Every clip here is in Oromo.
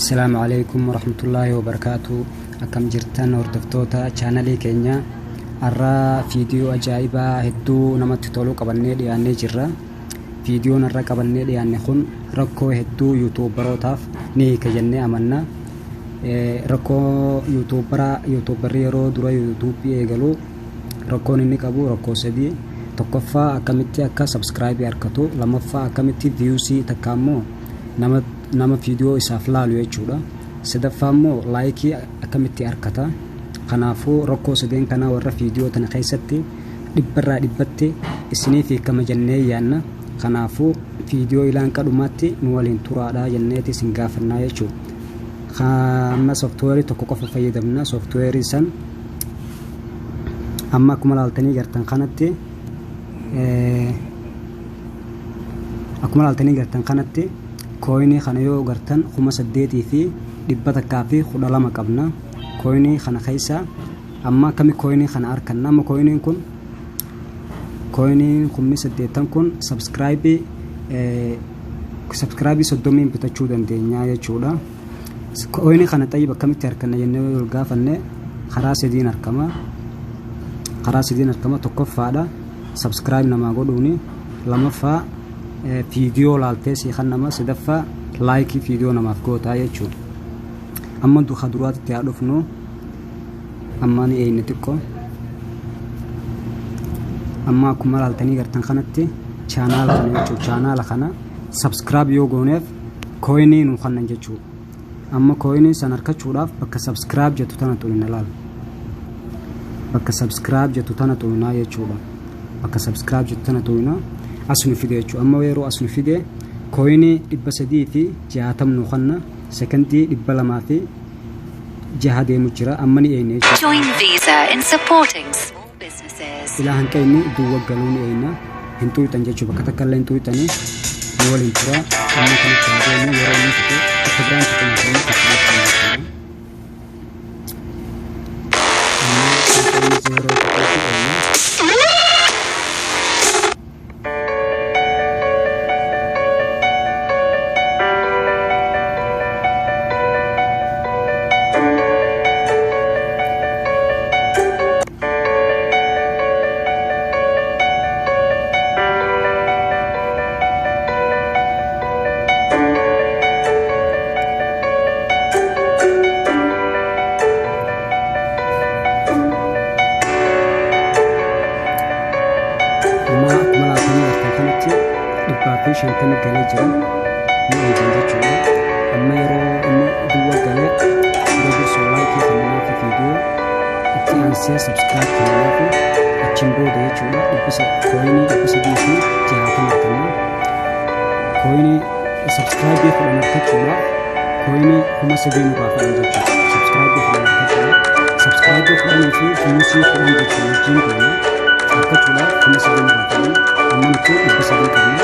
Assalaamu alaikum warahmatullaahi wabarakaatu. Akkam jirtan hordoftoota chaanalii keenya? Har'a viidiyoo ajaa'ibaa hedduu namatti tolu qabannee dhiyaannee jirra. Viidiyoon har'a qabannee dhiyaanne kun rakkoo hedduu yuutuubarootaaf ni hiika jennee amanna. Rakkoo yuutuubaraa, yuutuubarri yeroo dura yuutuubii eegalu rakkoon inni qabu rakkoo sadii. Tokkoffaa, akkamitti akka sabskraayibii argatu. Lammaffaa, akkamitti viyuusii takka ammoo nama viidiyoo isaaf laalu jechuudha. Sadaffaa immoo laayikii akkamitti argata. Kanaafuu rakkoo sadeen kanaa warra viidiyoo tana keessatti dhibbarraa dhibbatti isiniif hiikama jennee yaanna. Kanaafuu viidiyoo ilaan qadhumaatti nu waliin turaadha jenneeti isin gaafannaa jechuudha. Amma sooftiweerii tokko qofa fayyadamna. Sooftiweerii san amma akkuma laaltanii gartan kanatti, akkuma laaltanii gartan kanatti, kooyinii kana yoo gartan 8112 qabna. Kooyinii kana keessa amma akkami kooyinii kana arganna? Amma kooyiniin kun, kooyiniin 80,000 kun sabskraayibii 30n bitachuu dandeenya jechuudha. Kooyinii kana xayyib akkamitti arganna jennee yoo gaafanne, karaa sadiin argama. Karaa sadiin argama. Tokkoffaadha, sabskiraayib namaa godhuuni. Lamaffaa, viidiyoo laaltee sii kan nama. Sadaffaa, laayikii viidiyoo namaaf gootaa jechuudha. Amma duka duraatitti haa dhufnu. Amma ni eeyne xiqqoo. Amma akkuma laaltanii gartan kanatti chaanaala kana jechuudha. Chaanaala kana sabskiraayib yoo gooneef kooyinii nu kannan jechuudha. Amma kooyinii san argachuudhaaf bakka sabskiraayib jettu tana xumina laal. Bakka sabskiraayib jettu tana xuminaa jechuudha. Bakka sabskiraayib jettu tana xumina, as nu fide jechuudha. Amma yeroo as nu fide kooyinii 360 nu kanna. Sekondii 206 deemu jira. Amma ni eeyne jechuudha. Join Visa in supporting small businesses. Ilaa hanqa inni duwwa galuu ni eeyna. Hin xuuxan jechuudha. Bakka takka illee hin xuuxanii, nu waliin tura. Amma kanatti haa deemu. Yeroo inni tuqe bakka biraan tuqina kan inni jechuudha. Amma hanqa inni zeeroo tuquutti eeyna. Amma akkuma laatanii gartan kanatti 150 galee jira. Ni eegan jechuudha. Amma yeroo inni duwwa galee dura dursoo laayikii kennanaa fi viidiyoo itti aansee sabskiraayib kennanaa fi achiin booda jechuudha kooyinii 360 arganna. Kooyinii sabskiraayibii 10 argachuudhaaf kooyinii 3000 nurraa fedhan jechuudha. Sabskiraayibii 10 argachuudhaaf, sabskiraayibii 10 fi viyuusii 10 jechuun wajjin deema argachuudhaaf 3000 nurraa fedhan. Amma nuti 300 qabna.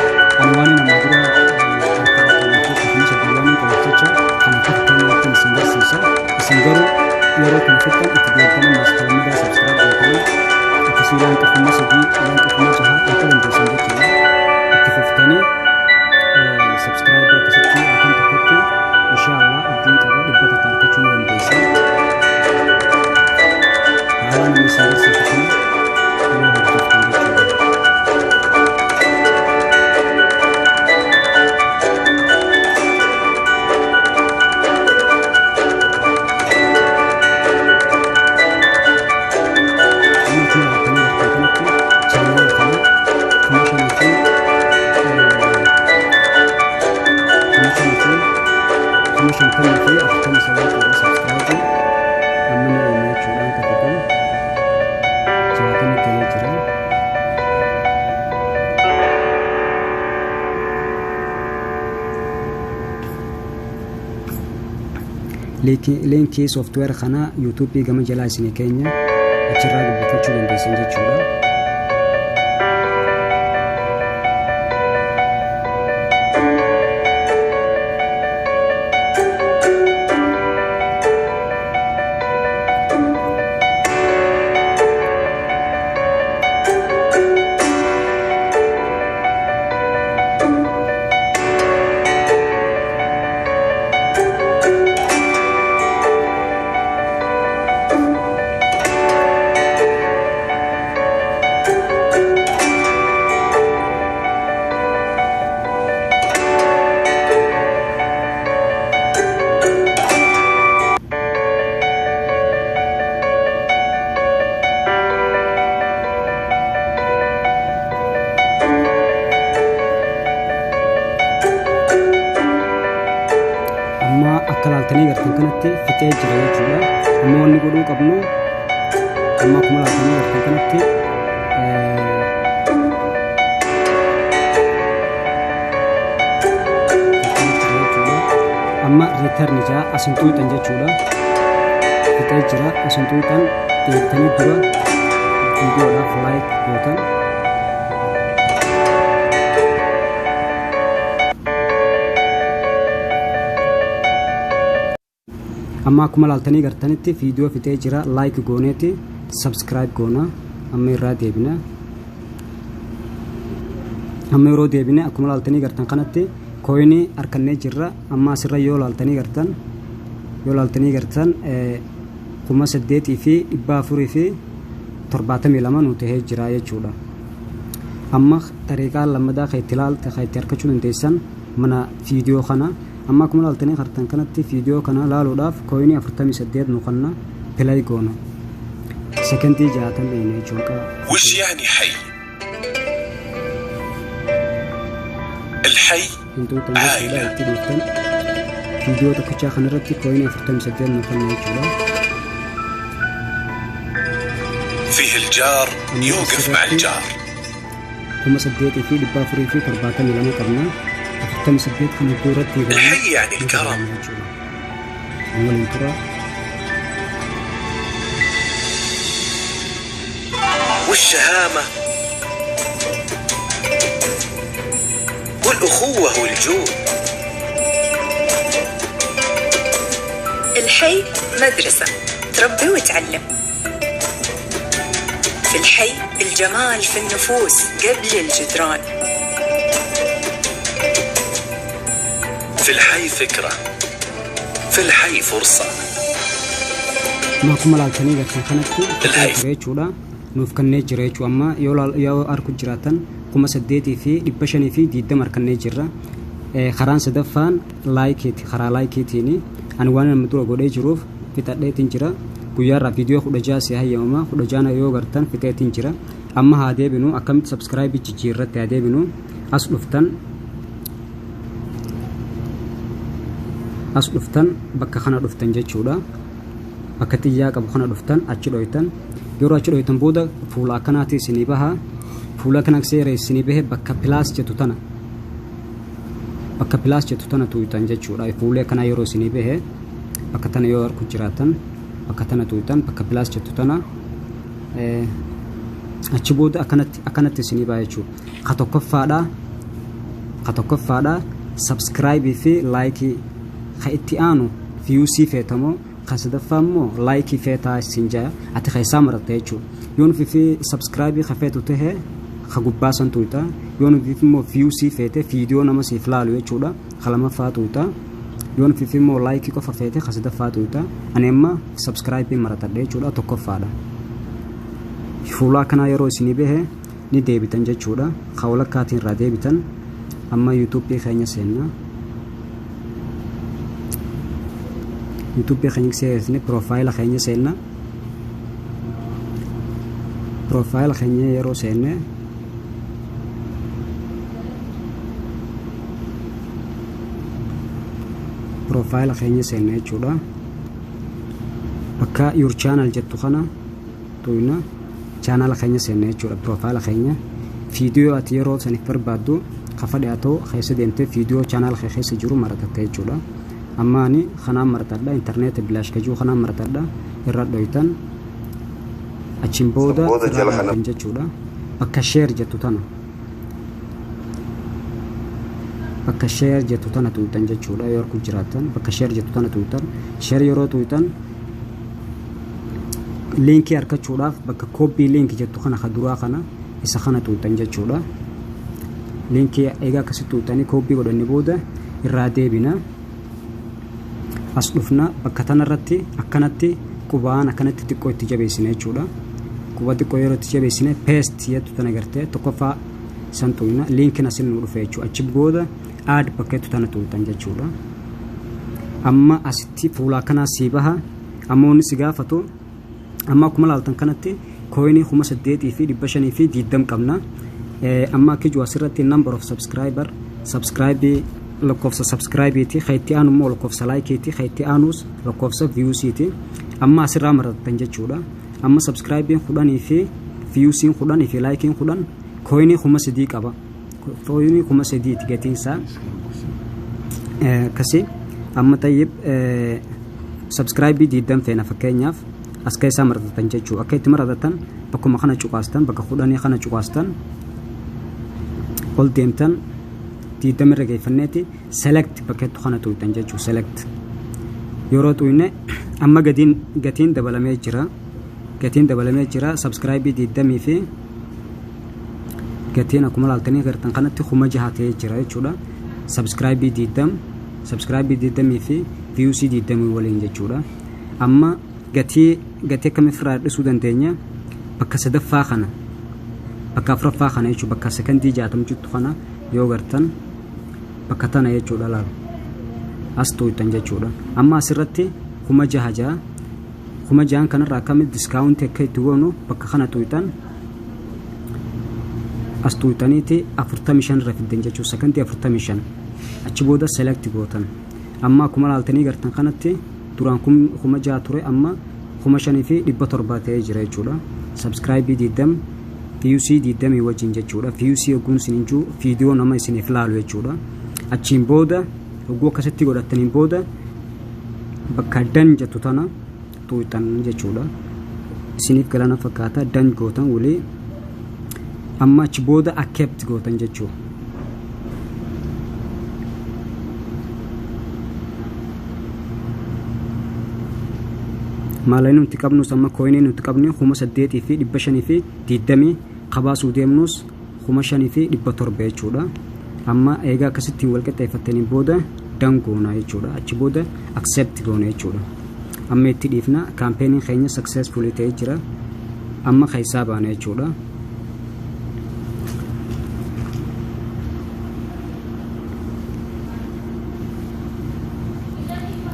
Ani waan namaa dura harkaa qabuuf jecha, 3000 waan hin qabuuf jecha, kan akka fakkeenyaatti isin garsiisa. Isin garuu yeroo kana fixxan itti deebitanii maaskalamadaa sabskiraayib gootanii akkasii waan 3000 waan 6000 akka dandeessan jechuudha. Itti fuftanii sabskiraayibii akkasitti halkan tokkotti inshaallah abdiin qaba 100 argachuu ni dandeessa. Haala namni isin barsiisu kana yoo hordoftan jechuudha. Amma akkuma laaltanii gartan kanatti chaanaala kana 5,050 49 qaba sabskiraayibii. Amma ni eeyna jechuudhaan kafatuu 60 galee jira. Liinkii sooftiweer kana yuutuubii gama jalaa isinii keenya, achirraa dubbifachuu dandeessan jechuudha. Laaltanii gartan kanatti fixee jira jechuudha. Amma wanni godhuu qabnu, amma akkuma laaltanii gartan kanatti fixee jira jechuudha. Amma return jaa asin tuuxan jechuudha. Fixee jira, asin tuuxan deebitanii dura viidiyoodhaaf like gootan. Amma akkuma laaltanii gartanitti viidiyoo fixee jira, like gooneeti subscribe goona. Amma irraa deebina. Amma yeroo deebine akkuma laaltanii gartan kanatti coinii harkannee jirra. Amma asirra yoo laaltanii gartan 8472 nu tahee jira jechuudha. Amma tariiqaa lammadaa kan itti ilaalte, kan itti harkachuu dandeessan mana viidiyoo kana. Amma akkuma laaltanii gartan kanatti viidiyoo kana laaluudhaaf coinii 48 nu kanna. Play goona, sekendii 60 eeyna jechuudha. وش يعني حي؟ الحي Hin tuutan jechuudha. Itti dhiiftan viidiyoo tokkichaa kanarratti coinii 48 nu kanna jechuudha. فيه الجار يوقف مع الجار. 8472 qabna. 48 kan iddoo irratti. الحي يعني الكرم. Jechuudha, waliin tura. والشهامة والأخوة والجود. الحي مدرسة تربي وتعلم. في الحي الجمال في النفوس قبل الجدران. في الحي فكرة، في الحي فرصة. Amma akkuma laaltanii gartan kanatti الحي jira jechuudha, nuuf kennee jira jechuudha. Amma yoo arku jiraatan 8520 harkannee jirra. Karaan sadaffaan likeiiti. Karaa likeiitiin ani waan nama dura godhee jiruuf fixadheetiin jira. Guyyaarraa viidiyoo 16 si hayyamama. 16 yoo gartan fixeetiin jira. Amma haa deebinu, akkamitti subscribe jijjiirratti haa deebinu. As dhuftan, as dhuftan, bakka kana dhuftan jechuudha. Bakka xiyyaa qabu kana dhuftan, achi dhoytan. Yeroo achi dhoytan booda fuula akkanaati isinii baha. Fuula kana seera isinii bahe, bakka plus jettu tana, bakka plus jettu tana tuuytan jechuudha. Fuula akkanaa yeroo isinii bahe, bakka tana yoo arku jiraatan, bakka tana tuuytan, bakka plus jettu tana. Achi booda akkanatti isinii baha jechuudha. Ka tokkoffaadha subscribe fi like, ka itti aanu viewsii feetamoo, ka sadaffaa immoo like feetaa isin jaa. Ati keessaa maratta jechuudha. Yoo nufi fi subscribe ka feetu tahe, ka gubbaa san tuuta. Yoo nufi immoo viewsii feete, viidiyoo nama siif laalu jechuudha, ka lamaffaa tuuta. Yoo nufi immoo like qofa feete, ka sadaffaa tuuta. Ani amma subscribe maratadha jechuudha, tokkoffaadha. Fuula akkanaa yeroo isinii bahe ni deebitan jechuudha. Ka walakkaatiin irraa deebitan. Amma YouTubeii keenya seenna. YouTubeii keenya seenne, profile keenya seenna. Profile keenya yeroo seenne, profile keenya seenne jechuudha. Bakka your channel jettu kana tuyna. Channel keenya seenne jechuudha. Profile keenya, viidiyoo ati yeroo saniif barbaaddu kafa dhiyaatoo keessa deemtee viidiyoo channel kee keessa jiru maratatta jechuudha. Amma ani kanaan maratadha, intarneeta bilaash kajuu kanaan maratadha. Irra dhoytan, achiin booda Booda irraa jala kana dhoytan jechuudha. Bakka share jettu tana, bakka share jettu tana tuutan jechuudha. Yoo arku jiraatan, bakka share jettu tana tuutan. Share yeroo tuutan, linkii argachuudhaaf bakka copy link jettu kana, ka duraa kana, isa kana tuutan jechuudha. Linkii egaa akkasitti tuutanii copy godhanne booda irraa deebina. As dhufna, bakka tanarratti akkanatti qubaan akkanatti xiqqoo itti jabeessine jechuudha. Quba xiqqoo yeroo itti jabeessine, paste jettu tana gartee tokkoffaa san tuuyna. Linkiin asin nu dhufe jechuudha. Achi booda add bakka jettu tana tuutan jechuudha. Amma asitti fuula akkanaa sii baha. Amma wanni si gaafatu, amma akkuma laaltan kanatti coinii 8520 qabna. Amma akka jiru asirratti number of subscriber, subscribe Lakkoofsa subscribe-iiti, kan itti aanu immoo lakkoofsa like-iiti, kan itti aanus lakkoofsa views-iiti. Amma asirraa marattan jechuudha. Amma subscribe-iin 10 fi views-iin 10 fi like-iin 10 coin-ii 3000 qaba. Coin-ii 3000ti gatiin isaa. Akkasii amma tayyib subscribe-ii 20 feena fakkeenyaaf as keessaa marattan jechuudha. Akka itti marattan bakkuma kana cuqaastan, bakka 10 kana cuqaastan, ol deemtan, 20 irra geeffanneeti select bakka itti kana tuqxan jechuudha. Select yeroo tuqne amma gatiin dabalamee jira. Gatiin dabalamee jira. Subscribe-ii 20 fi gatiin akkuma laaltanii gartan kanatti 6000 ta'ee jira jechuudha. Subscribe-ii 20, subscribe-ii 20 fi views-ii 20 waliin jechuudha. Amma gatii akkamii ofirraa hir'isuu dandeenya? Bakka sadaffaa kana, bakka afuraffaa kana jechuudha, bakka sekondii 60 jettu kana yoo gartan bakka tana jechuudha, laalu as tuqxan jechuudha. Amma asirratti 6000 ja'a. 6000 kanarraa akkamitti discount-ii akka itti goonu bakka kana tuqxan. As tuqxaniiti 45 irra fiddan jechuudha, sekondii 45. Achi booda select gootan. Amma akkuma laaltanii gartan kanatti duraan 6000 ture, amma 5700 ta'ee jira jechuudha. Subscribe-ii 20, views-ii 20 wajjin jechuudha. Views-ii yogguun isin jiru viidiyoo nama isiniif laalu jechuudha. Achiin booda yogguu akkasitti godhattaniin booda bakka done jettu tana tuqxan jechuudha. Isiniif galana fakkaata. Done gootan walii. Amma achi booda accept gootan jechuudha. Maallaqni nuti qabnus amma coin-ii nuti qabnu 8520, kabaasuu deemnus 5700 jechuudha. Amma eegaa akkasittiin wal qixxeeffattaniin booda done goona jechuudha. Achi booda accept goona jechuudha. Amma itti dhiifna. Campaign-iin keenya successfully ta'ee jira. Amma keessaa baana jechuudha.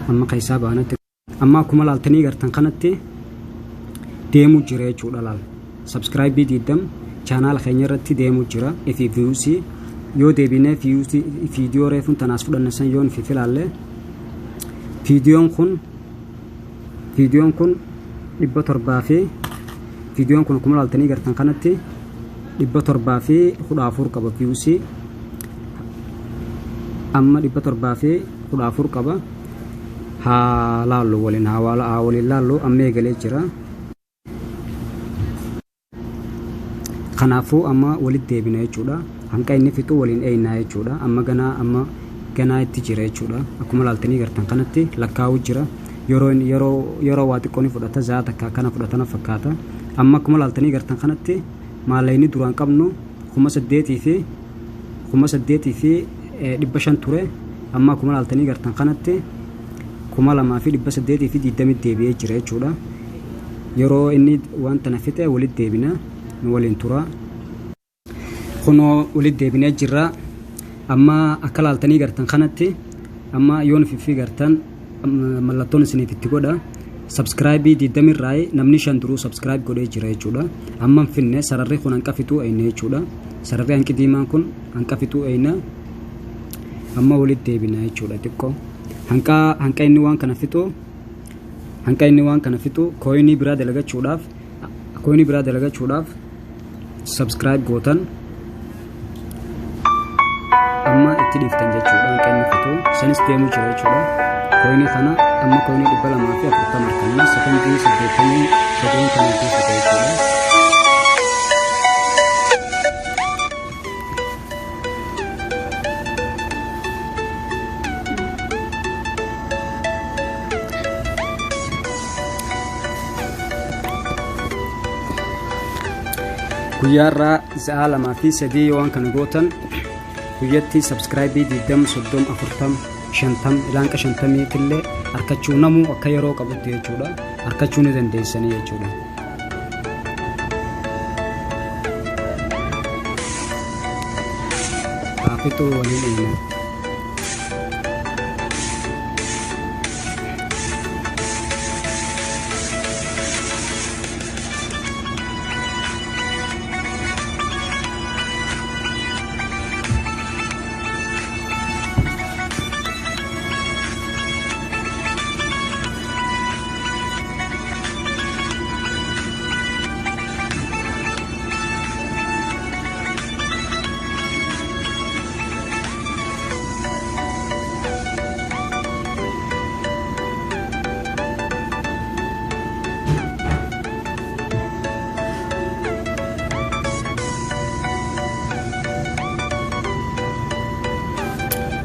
Amma keessaa baanatti amma akkuma laaltanii gartan kanatti deemuu jira jechuudha. Laal, subscribe-ii 20 channel-a keenya irratti deemuu jira. Ifi views-ii yoo deebinee views-ii viidiyoo reefuun tanaas fudhanne san yoo nuuf ilaalle, viidiyoon kun 700 fi viidiyoon kun akkuma laaltanii gartan kanatti 714 qaba views-ii. Amma 714 qaba. Haa laallu waliin, haa waliin laallu. Amma eegalee jira. Kanaafuu amma walitti deebina jechuudha. Hanqa inni fixu waliin eeynaa jechuudha. Amma ganaa itti jira jechuudha. Akkuma laaltanii gartan kanatti lakkaa'uu jira. Yeroo waa xiqqoo ni fudhata, za'a takka akkana fudhatana fakkaata. Amma akkuma laaltanii gartan kanatti maallaqni duraan qabnu 8500 ture. Amma akkuma laaltanii gartan kanatti 2820 deebi'ee jira jechuudha. Yeroo inni waan tana fixe walitti deebina, nu waliin tura. Kunoo walitti deebinee jirra. Amma akka laaltanii gartan kanatti amma yoon fiffii gartan mallattoon isiniif itti godha. Subscribe-ii 20 irraa namni 5 duruu subscribe godhee jira jechuudha. Amma hin finne. Sararri kun hanqa fixuu eeyna jechuudha. Sararri hanqi diimaan kun hanqa fixuu eeyna. Amma walitti deebina jechuudha xiqqoo. Hanqa inni waan kana fixu, hanqa inni waan kana fixu, coin-ii biraa dalagachuudhaaf subscribe gootan. Amma itti dhiiftan jechuudha. Hanqa inni fixu sanis deemuu jira jechuudha. Coin-ii kana amma coin-ii 240 harkannaa sekondii 89 kana keessa jechuudha. Guyyaarraa sa'aa 2 fi 3 yoo waan kana gootan guyyatti subscribe-ii 20, 30, 40, 50, ilaanqa 50-illee harkachuu namuu akka yeroo qabutti jechuudha harkachuu ni dandeessanii jechuudha. Haafixuu waliin eegna.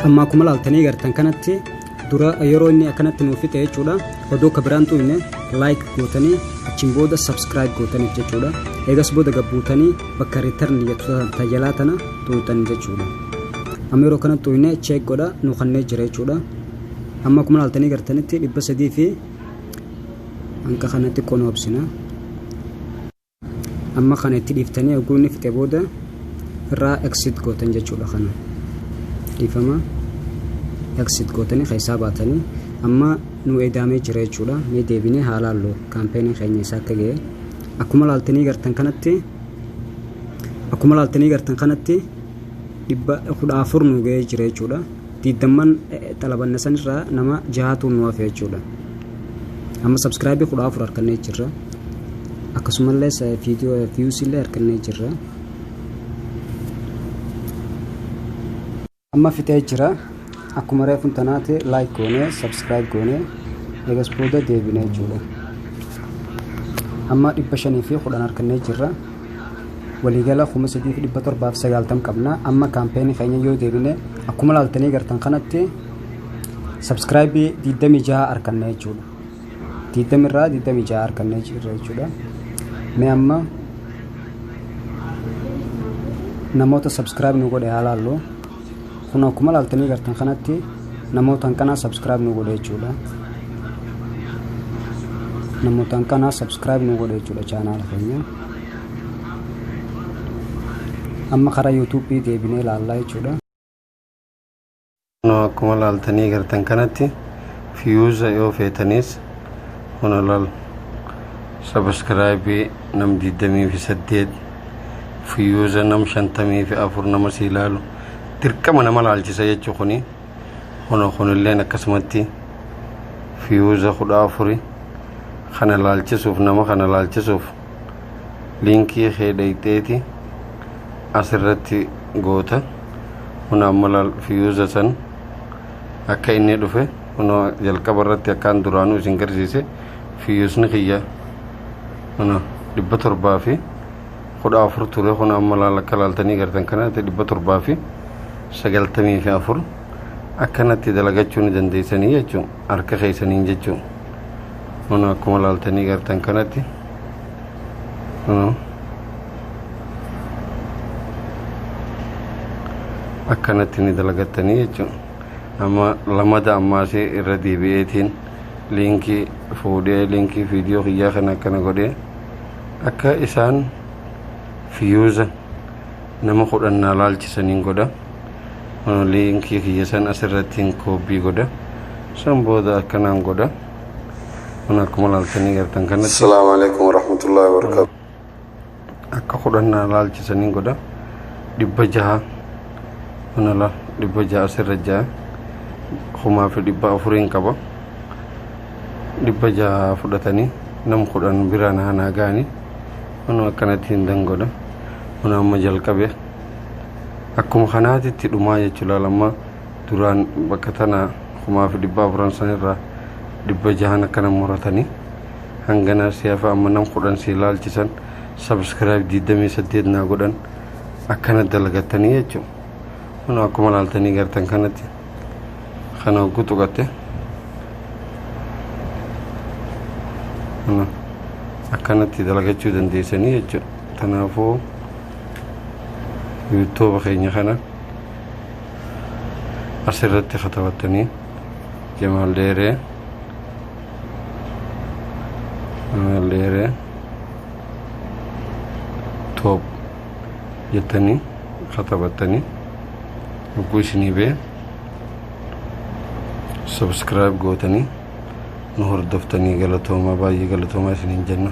Amma akkuma laaltanii gartan kanatti, dura yeroo inni akkanatti nuuf fixe jechuudha, odoo ka biraan xuyne like gootanii, achiin booda subscribe gootaniif jechuudha. Eegas booda gabbuutanii bakka return jettu tajalaa tana xuuxan jechuudha. Amma yeroo kana xuyne check godha, nu kannee jira jechuudha. Amma akkuma laaltanii gartanitti 300 fi hanqa kana xiqqoo nu obsina. Amma kana itti dhiiftanii, oguu inni fixe booda irraa exit gootan jechuudha. Kana dhiifama, exit gootanii keessaa baatanii, amma nu eedaamee jira jechuudha. Mee deebinee haa laallu campaign keenya isaa akka ga'e. Akkuma laaltanii gartan kanatti 114 nu ga'ee jira jechuudha. 20n xalabanne sanirraa nama jahatu nu hafe jechuudha. Amma subscribe 14 harkannee jirra. Akkasumallee viidiyoo views illee harkannee jirra. Amma fixee jira. Akkuma reefuun tanaati like goonee, subscribe goonee, eegas booda deebinee jechuudha. Amma 510 harkannee jirra. Waliigala 3790 qabna. Amma campaign keenya yoo deebine, akkuma laaltanii gartan kanatti subscribe 26 harkanne jechuudha. 20 irraa 26 harkannee jirra jechuudha. Mee amma namoota subscribe nu godhe haa laallu. Kun akkuma laaltanii gartan kanatti namoota hanqanaa subscribe nu godhe jechuudha. Namoota hanqanaa subscribe nu godhe jechuudha channel keenya. Amma karaa YouTube deebinee ilaallaa jechuudha. Akkuma laaltanii gartan kanatti views yoo feetanis, kun laal, subscribe nam 28, views nam 54, nama si ilaalu dirqama nama laalchisa jechuu. Kuni kunilleen akkasumatti views 14. Kana laalchisuuf, nama kana laalchisuuf link kee dhayxeeti asirratti goota. Kun amma laal, views san akka inni dhufe. Kun jalqaba irratti akkaan duraanuu isin garsiise, viewsni kiyya kun 714 ture. Kun amma laal, akka laaltanii gartan kanatti 794. Akkanatti dalagachuu ni dandeessanii jechuun, harka keessaniin jechuun. Kun akkuma laaltanii gartan kanatti kun akkanatti ni dalagattanii jechuun. Amma lamada ammaasii irra deebi'eetiin link fuudhee, link viidiyoo kiyyaa kana akkana godhee, akka isaan views nama 10 laalchisaniin godha. Link kiyya san asirratti copy godha, san booda akkanaan godha. Kun akkuma laaltanii gartan kanatti السلام عليكم ورحمة الله وبركاته. akka 10 laalchisaniin godha. 600 kuna laal, 600 asirra jaha, 1400n qaba. 600 fudhatanii nam 10 biraan hanaa ga'anii, kun akkanatti hin dangodha. Kun amma jalqabe, akkuma kanaatitti dhumaa jechuudha. Lamma duraan bakka tana 1400 sanirraa 600n akkana muratanii hangana siyafa. Amma nam 10 si ilaalchisan, subscribe 28 naa godhan. Akkana dalagattanii jechuudha. Kun akkuma laaltanii gartan kanatti kana hogguu tuqatte akkanatti dalagachuu dandeessanii jechuudha. Kanaafuu YouTube keenya kana asirratti katabattanii Jamaal Dheeree, Jamaal Dheeree Tube jettanii katabattanii, hogguu isinii bee subscribe gootanii nu hordoftanii, galatoomaa, baay'ee galatoomaa isiniin jenna.